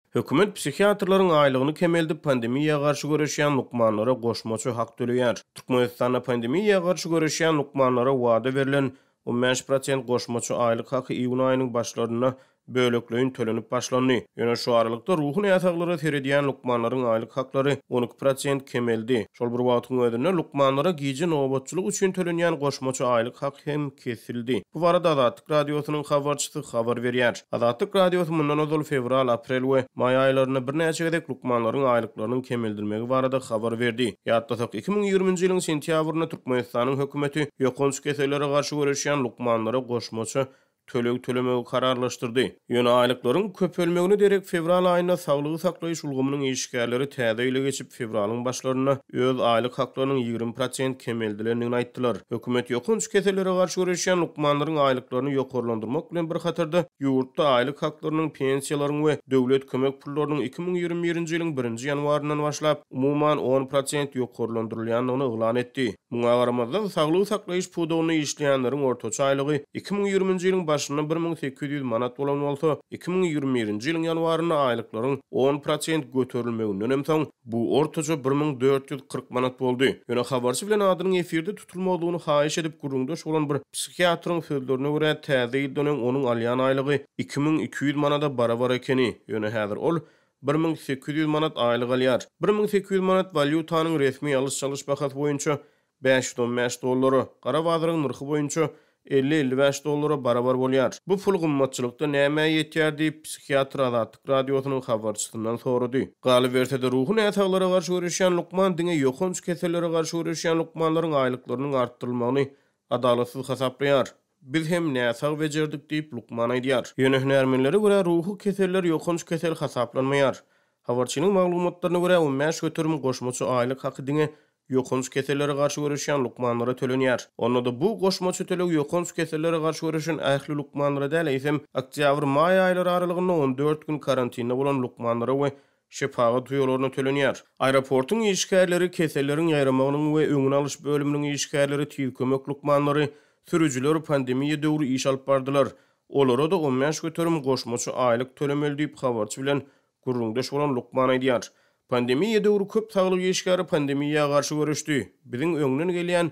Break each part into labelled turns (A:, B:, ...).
A: Hökümet psihiatrlaryň aýlygyny kemeldip, pandemiýa garşy göreşýän lukmanlara goşmaça hak töleýär. Türkmenistanda pandemiýa garşy göreşýän lukmanlara wada berlen 15 prosent goşmaça aýlyk haky iýun aýynyň başlarynda bölekleýin tölenip başlandy. Ýöne şu aralykda ruhy näsaglara seredýän lukmanlaryň aýlyk haklary 12% kemeldi. Şol bir wagtyň özünde lukmanlara gije nobatçylyk üçin tölenýän goşmaça aýlyk hak hem kesildi. Bu barada Azatlyk Radiosynyň habarçysy habar berýär. Azatlyk Radiosy mundan ozal fewral, aprel we maý aýlarynda birnäçe gezek lukmanlaryň aýlyklarynyň kemeldilmegi barada habar berdi. Ýatlasak, 2020-nji ýylyň sentýabrynda Türkmenistanyň hökümeti ýokanç kesellere garşy göreşýän lukmanlara goşmaça töleg tölemegi kararlaşdyrdy. Ýöne aýlyklaryň köpelmegine derek fewral aýynda saglygy saklaýyş ulgamynyň işgärleri täze ýyla geçip, fewralyň başlarynda öz aýlyk haklarynyň 20% kemeldilendigini aýtdylar. Hökümet ýokanç kesellere garşy göreşýän lukmanlaryň aýlyklaryny ýokarlandyrmak bilen bir hatarda, ýurtda aýlyk haklarynyň, pensiýalaryň we döwlet kömek pullarynyň 2021-nji ýylyň birinji ýanwaryndan başlap, umuman 10% ýokarlandyrylýandygyny yglan etdi. Muňa garamazdan, saglygy saklaýyş pudagynda işleýänleriň ortaça aýlygy 2020-nji ýylyň başynda 1800 manat bolan bolsa, 2021-nji ýylyň ýanwarynda aýlyklaryň 10% göterilmegindenem soň, bu ortaça 1440 manat boldy. Ýöne habarçy bilen adynyň efirde tutulmazlygyny haýyş edip gürrüňdeş bolan bir psihiatryň sözlerine görä, täze ýyldan öň onuň alýan aýlygy 2200 manada barabar ekeni, ýöne häzir ol 1800 manat aýlyk alýar. 1800 manat walýutanyň resmi alyş-çalyş bahasy boýunça 515 dollara, gara bazaryň nyrhy boýunça 50-55 dollara barabar bolýar. Bu pul gymmatçylykda nämä ýetýär diýip, psihiatr Azatlyk Radiosynyň habarçysyndan sorady. Galyberse-de, ruhy näsaglara garşy göreşýän lukman diňe ýokanç kesellere garşy göreşýän lukmanlaryň aýlyklarynyň artdyrylmagyny adalatsyz hasaplaýar. Biz hem näsag bejerdik diýip, lukman aýdýar. Ýöne hünärmenlere görä, ruhy keseller ýokanç kesel hasaplanmaýar. Habarçynyň maglumatlaryna görä, 15% goşmaça aýlyk haky diňe ýokanç kesellere garşy göreşýän lukmanlara tölenýär. Onda-da bu goşmaça töleg ýokanç kesellere garşy göreşen ähli lukmanlara däl, eýsem, oktýabr-maý aýlary aralygynda 14 gün karantinde bolan lukmanlara we şepagat uýalaryna tölenýär. Aeroportuň işgärleri, keselleriň ýaýramagynyň we öňüni alyş bölüminiň işgärleri, tiz kömek lukmanlary, sürüjiler pandemiýa döwri iş alyp bardylar. Olara-da 15% goşmaça aýlyk tölemeli diýip, habarçy bilen gürrüňdeş bolan lukman aýdýar. Pandemiýa döwri köp saglyk işgäri pandemiýa garşy göreşdi. Biziň öňden gelýän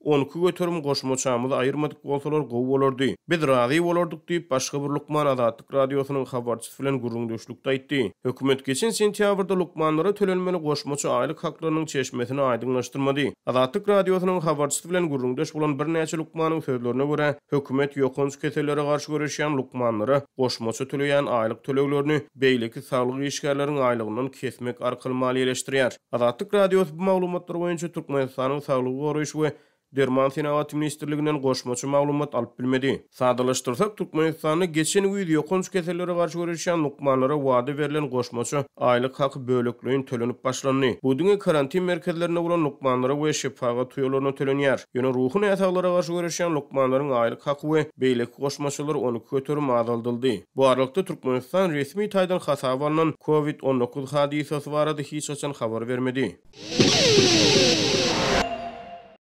A: 12% goşmaçamyzy aýyrmadyk bolsalar gowy bolardy. Biz razy bolardyk diýip, başga bir lukman Azatlyk Radiosynyň habarçysy bilen gürrüňdeşlikde aýtdy. Hökümet geçen sentýabrda lukmanlara tölenmeli goşmaça aýlyk haklarynyň çeşmesini aýdyňlaşdyrmady. Azatlyk Radiosynyň habarçysy bilen gürrüňdeş bolan birnäçe lukmanyň sözlerine görä, hökümet ýokanç kesellere garşy göreşýän lukmanlara goşmaça töleýän aýlyk töleglerini beýleki saglyk işgärleriň aýlygyndan kesmek arkaly maliýeleşdirýär. Azatlyk Radiosy bu maglumatlar boýunça Türkmenistanyň Saglygy goraýyş we derman senagaty ministrliginden goşmaça maglumat alyp bilmedi. Sadalaşdyrsak, Türkmenistanda geçen güýz ýokanç kesellere garşy göreşýän lukmanlara wada berlen goşmaça aýlyk haky bölekleýin tölenip başlandy. Bu diňe karantin merkezlerinde bolan lukmanlara we şepagat uýalaryna tölenýär. Ýöne ruhy näsaglara garşy göreşýän lukmanlaryň aýlyk haky we beýleki goşmaçalar 12% azaldyldy. Bu aralykda, Türkmenistan resmi taýdan hasaba alnan Covid 19 hadysasy barada hiç haçan habar bermedi.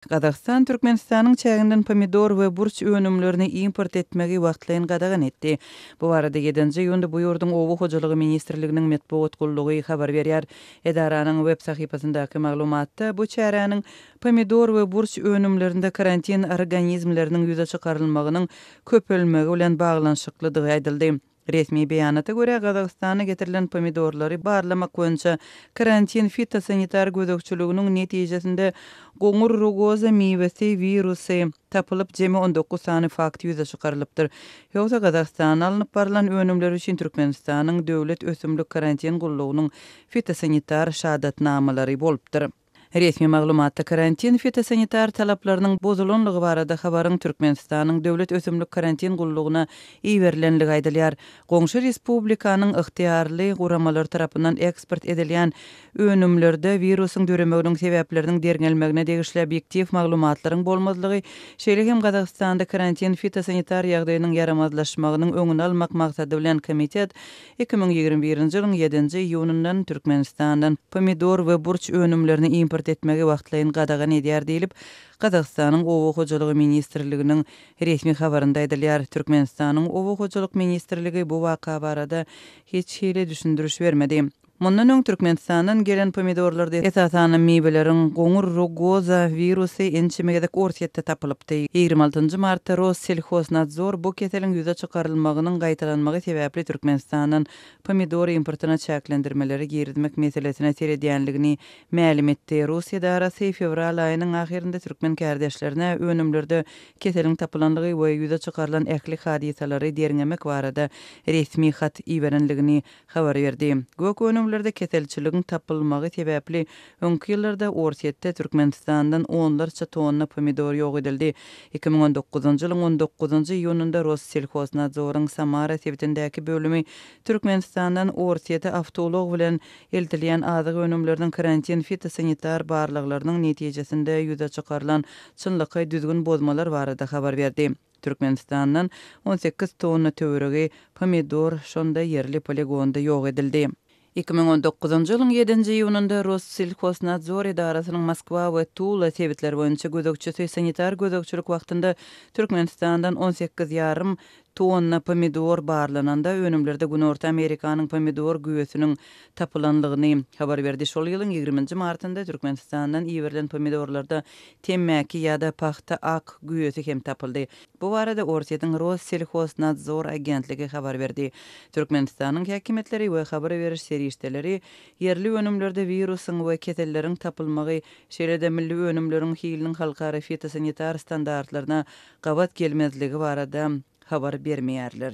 B: Gazagystan Türkmenistanyň çäginden pomidor we burç önümlerini import etmegi wagtlaýyn gadagan etdi. Bu barada ýedinji iýunda bu ýurduň Oba hojalygy ministrliginiň metbugat gullugy habar berýär. Edaranyň web sahypasyndaky maglumatda bu çäräniň pomidor we burç önümlerinde karantin organizmleriniň ýüze çykarylmagynyň köpelmegi bilen baglanyşyklydygy aýdyldy. Resmi beýanata görä, Gazagystana getirilen pomidorlary barlamak boýunça karantin fitosanitar gözegçiliginiň netijesinde goňur rugoza miwesi wirusy tapylyp, jemi 19 sany fakt ýüze çykarylypdyr. Ýogsa Gazagystana alnyp barylan önümler üçin Türkmenistanyň Döwlet ösümlik karantin gullugynyň fitosanitar şahadatnamalary bolupdyr. Resmi maglumatda karantin fitosanitar talaplarynyň bozulanlygy barada habaryň Türkmenistanyň Döwlet ösümlik karantin gullugyna iberilenligi aýdylýar. Goňşy respublikanyň ygtyýarly guramalary tarapyndan eksport edilýän önümlerde wirusyň döremeginiň sebäpleriniň derňelmegine degişli obýektiw maglumatlaryň bolmazlygy, şeýle hem Gazagystanda karantin fitosanitar ýagdaýynyň ýaramazlaşmagynyň öňüni almak maksady bilen komitet 2021-nji ýylyň ýedinji iýunyndan Türkmenistandan pomidor we burç önümlerini import. import etmegi wagtlaýyn gadagan edýär diýlip, Gazagystanyň Oba hojalygy ministrliginiň resmi habarynda aýdylýar. Türkmenistanyň Oba hojalyk ministrligi bu waka barada hiç hili düşündiriş bermedi. Mundan öň Türkmenistandan gelen pomidorlarda, esasanam miweleriň goňur rugoza wirusy ençeme gezek Orsýetde tapylypdy. 26 nji martda Rosselhoznadzor bu keseliň ýüze çykarylmagynyň gaýtalanmagy sebäpli Türkmenistandan pomidor importyna çäklendirmeleri girizmek meselesine seredýänligini mälim etdi. Rus edarasy fewral aýynyň ahyrynda türkmen kärdeşlerine önümlerde keseliň tapylanlygy we ýüze çykarylan ähli hadysalary derňemek barada resmi hat iberenligini habar berdi. Gök önümlerde keselçiligiň tapylmagy sebäpli öňki ýyllarda Orsýetde Türkmenistandan onlarça tonna pomidor ýok edildi. 2019-njy ýylyň on dokuzynjy iýunynda Rosselhoznadzoryň Samara sebitindäki bölümi Türkmenistandan Orsýete awtoulag bilen eltilýän azyk önümleriniň karantin fitosanitar barlaglarynyň netijesinde ýüze çykarylan çynlakaý düzgün bozmalar barada habar berdi. Türkmenistandan 18 tonna töweregi pomidor şonda ýerli poligonda ýok edildi. 2019-njy ýylyň ýedinji iýunynda Rosselhoznadzor edarasynyň Moskwa we Tula sebitleri boýunça gözegçisi sanitar gözegçilik wagtynda Türkmenistandan on sekiz ýarym tonna pomidor barlananda önümlerde Günorta Amerikanyň pomidor güýesiniň tapylanlygyny habar berdi. Şol ýylyň ýigriminji martynda Türkmenistandan iberilen pomidorlarda Temmäki ýa-da pagta ak güýesi hem tapyldy. Bu barada Orsýetiň Rosselhoznadzor agentligi habar berdi. Türkmenistanyň häkimiýetleri we habar beriş serişdeleri ýerli önümlerde wirusyň we keselleriň tapylmagy, şeýle-de milli önümleriň hiliniň halkara fitosanitar standartlaryna gabat gelmezligi barada habar bermeýärler.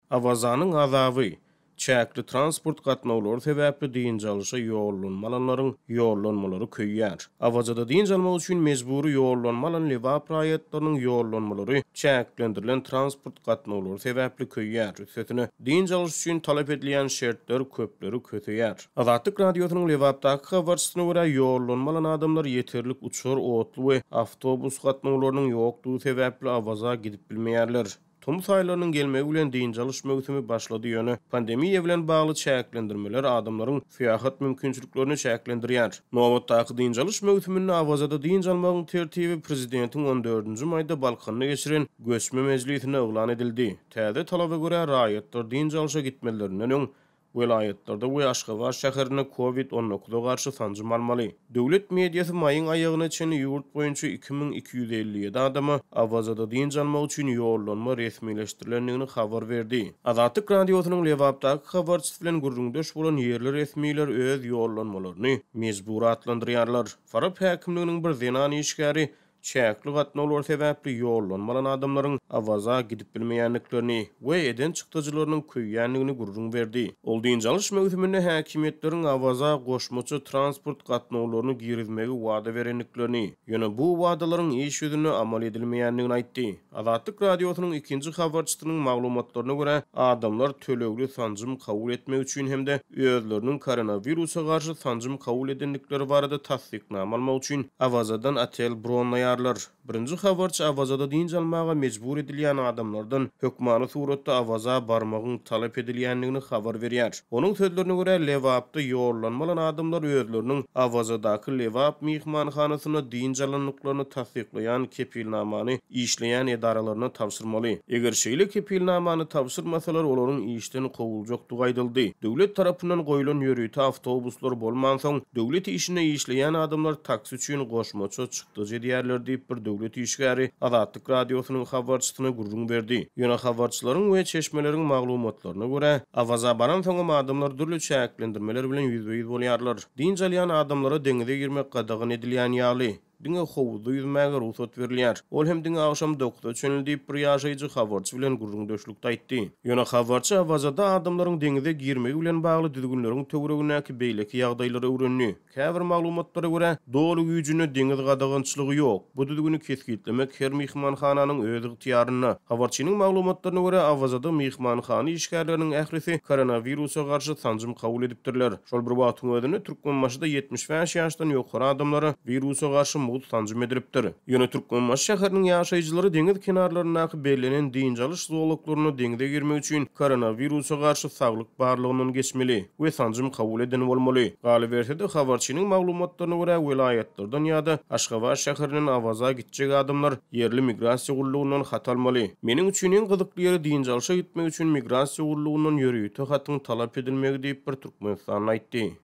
A: Awazanyň azaby, Çäkli transport gatnawlary sebäpli dynç alyşa ýollanma alanlaryň ýollanmalary köýýär. Awazada dynç almak üçin mejbury ýollanma alan Lebap raýatlarynyň ýollanmalary çäklendirilen transport gatnawlary sebäpli köýýär. Üstesine, dynç alyş üçin talap edilýän şertler köpleri köseýär. Azatlyk Radiosynyň Lebapdaky habarçysyna görä, ýollanma alan adamlar ýeterlik uçar, otly we awtobus gatnawlarynyň ýokdugy sebäpli Awaza gidip bilmeýärler. Tomus aýlarynyň gelmegi bilen dynç alyş möwsümi başlady, ýöne pandemiýa bilen bagly çäklendirmeler adamlaryň syýahat mümkinçiliklerini çäklendirýär. Nobatdaky dynç alyş möwsüminde Awazada dynç almagyň tertibi prezidentiň on dördünji maýda Balkanda geçiren göçme mejlisinde yglan edildi. Täze talaba görä, raýatlar dynç alşa gitmezlerinden öň Welaýatlarda we Aşgabat şäherinde Covid 19 garşy sanjym almaly. Döwlet mediasy maýyň aýagyna çenli ýurt boýunça 2257 adama Awazada dynç almak üçin ýollanma resmileşdirilendigini habar berdi. Azatlyk Radiosynyň Lebapdaky habarçysy bilen gürrüňdeş bolan ýerli resmiler öz ýollanmalaryny mejbury atlandyrýarlar. Farap häkimliginiň bir zenan işgäri Çäkli gatnawlar sebäpli ýollanma alan adamlaryň Awaza gidip bilmeýändiklerini we eden çykdajylarynyň köýýändigini gürrüň berdi. Ol dynç alyş möwsüminde häkimiýetleriň Awaza goşmaça transport gatnawlaryny girizmegi wada berendiklerini, ýöne bu wadalaryň iş ýüzünde amal edilmeýändigini aýtdy. Azatlyk Radiosynyň ikinji habarçysynyň maglumatlaryna görä, adamlar tölegli sanjym kabul etmek üçin hem-de özleriniň koronawirusa garşy sanjym kabul edendikleri barada tassyknama almak üçin Awazadan otel bronlaýarlar. Birinji habarçy Awazada dynç almaga mejbur edilýän adamlardan hökmany suratda Awaza barmagyň talap edilýändigini habar berýär. Onuň sözlerine görä, Lebapda ýollanma alan adamlar özleriniň Awazadaky Lebap myhmanhanasynda dynç alandyklaryny tassyklaýan kepilnamany işleýän edaralaryna tabşyrmaly. Eger şeýle kepilnamany tabşyrmasalar, olaryň işden kowuljakdygy aýdyldy. Döwlet tarapyndan goýlan ýörite awtobuslar bolmansoň, döwlet işinde işleýän adamlar taksi üçin goşmaça çykdajy edýärler diýip, bir döwlet işgäri Azatlyk Radiosynyň habarçysyna gürrüň berdi. Ýöne habarçylaryň we çeşmeleriň maglumatlaryna görä, Awaza baransoňam adamlar dürli çäklendirmeler bilen ýüzbe-ýüz bolýarlar. Dynç alýan adamlara deňize girmek gadagan edilýän ýaly. Diňe howuzda ýüzmäge rugsat berilýär. Ol hem diňe agşam dokuza çenli diýip, bir ýaşaýjy habarçy bilen gürrüňdeşlikde aýtdy. Ýöne habarçy Awazada adamlaryň deňize girmegi bilen bagly düzgünleriň töweregindäki beýleki ýagdaýlary öwrendi. Käbir maglumatlara görä, doly güýjünde deňiz gadagançylygy ýok. Bu düzgüni kesgitlemek her myhmanhananyň öz ygtyýarynda. Habarçynyň maglumatlaryna görä, Awazada myhmanhana işgärleriniň ählisi koronawirusa garşy sanjym kabul edipdirler. Şol bir wagtyň özünde, Türkmenbaşyda 75 ýaşdan ýokary adamlara wirusa garşy mugt. mugt sanjym edilipdir. Ýöne Türkmenbaşy şäheriniň ýaşaýjylary deňiz kenarlaryndaky bellenen dynç alyş zolaklarynda deňze girmek üçin koronawirusa garşy saglyk barlagyndan geçmeli we sanjym kabul eden bolmaly. Galyberse-de, habarçynyň maglumatlaryna görä, welaýatlardan ýa-da Aşgabat şäherinden Awaza gitjek adamlar ýerli migrasiýa gullugyndan hat almaly. Meniň üçin iň gyzykly ýeri dynç alşa gitmek üçin migrasiýa gullugyndan ýörite hatyň talap edilmegi diýip, bir türkmenistanly aýtdy.